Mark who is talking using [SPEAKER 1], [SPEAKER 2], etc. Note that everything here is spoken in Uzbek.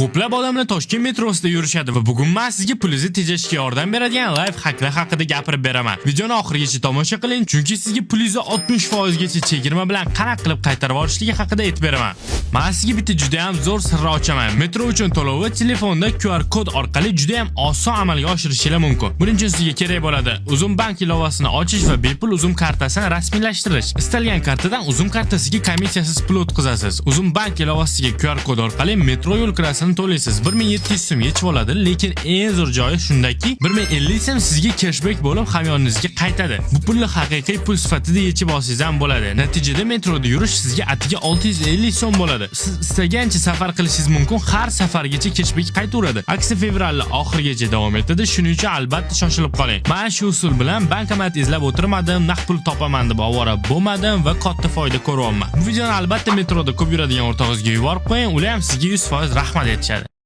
[SPEAKER 1] Ko'plab odamlar Toshkent metrosida yurishadi va bugun men sizga pulingizni tejashga yordam beradigan life hacklar haqida gapirib beraman. Videoni oxirigacha tomosha qiling, chunki sizga pulingizni 60% gacha chegirma bilan qanaqa qilib qaytarib olishligi haqida aytib beraman. Men sizga bitta juda ham zo'r sirni ochaman. Metro uchun to'lovni telefonda QR kod orqali juda ham oson amalga oshirishingiz mumkin. Buning uchun sizga kerak bo'ladi Uzum bank ilovasini ochish va bepul Uzum kartasini rasmiylashtirish. Istalgan kartadan Uzum kartasiga komissiyasiz pul o'tkazasiz. Uzum bank ilovasiga QR kod orqali metro yo'l kirasini to'laysiz. 1700 so'm yechib oladi, lekin eng zo'r joyi shundaki, 1050 so'm sizga cashback bo'lib hamyoningizga qaytadi. Bu pulni haqiqiy pul sifatida yechib olsangiz ham bo'ladi. Natijada metroda yurish sizga atiga 650 so'm bo'ladi. Siz istagancha safar qilishingiz mumkin, har safargacha cashback qaytaveradi. Aksiya fevralni oxirigacha davom etadi, shuning uchun albatta shoshilib qoling. Mana shu usul bilan bankomat izlab o'tirmadim, naqd pul topaman deb ovora bo'lmadim va katta foyda ko'ryapman. Bu videoni albatta metroda ko'p yuradigan o'rtog'ingizga yuborib qo'ying, ular ham sizga 100% rahmat aytishadi.